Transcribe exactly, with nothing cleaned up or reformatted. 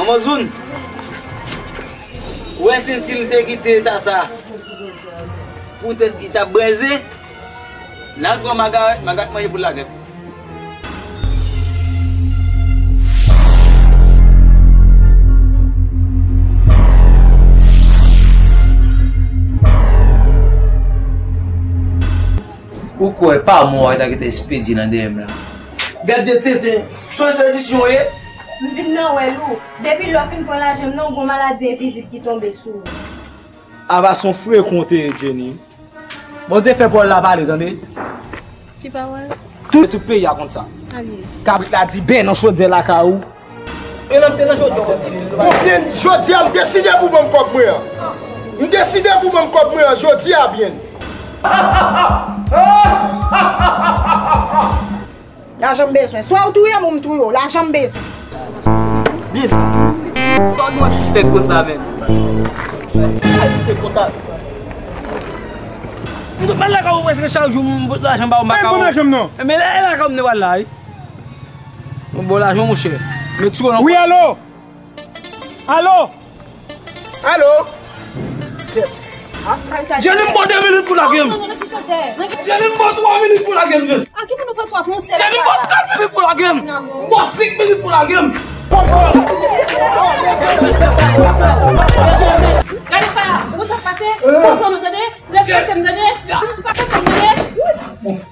Manzoun, ou wè senti l te kite Tata poutèt li t ap breze, l al pran Magarèt, Magarèt manje pou l lagèt. Ou kwè pa mò a ta gentan espedye nan dèyè m la? Gad de tenten, se yon espedisyon w ye? M vin nan wèl ou. Depi lè w fin pran lajan m nan, w gon maladi envizib ki tonbe sou ou. Ava se yon frekon w te ye, Jenny. Bondye fè pawòl la pale, tande. Ki pawòl? Tout, tout peyi a konn sa. Kabrit la di bè nan chodyè lakay ou. Bè nan, bè nan chodyè w. Bon, byen, jodi a, m deside pou ban m kòb mwen an. M deside pou ban m kòb mwen an, jodi a, byen. Lajan m bezwen. Swa w touye m ou m touye w. Lajan m bezwen. Byen. Sa w gen yon sispèk konsa, menm? Sispèk konsa. M tou pral lakay ou prèske chak jou, m pot lajan ba ou, m pa ka. Ban m lajan m non. Men lè lakay ou m te pral la, wi. Mwen ba w lajan, monchè. Men ti konnen. Wi, alo? Alo? Alo? Jenny, m ba w de minit pou lage m. Jenny, m ba w twa minit pou lage m, Jenny. Jenny, m ba w kat minit pou lage m. M ba w senk minit pou lage m. Gade pa, ou sa pase? Konprann ou, tande? Respekte m, tande? Ou pa konprann, tande?